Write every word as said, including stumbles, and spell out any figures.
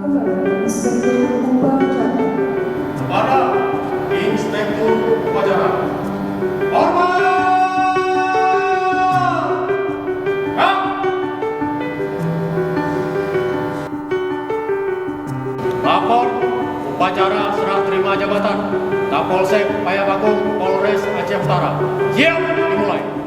Inspektur Upacara. Kepada Inspektur Upacara. Hormat! Rap! Lapor upacara serah terima jabatan Kapolsek Paya Bagong, Polres Aceh Utara. Siap dimulai.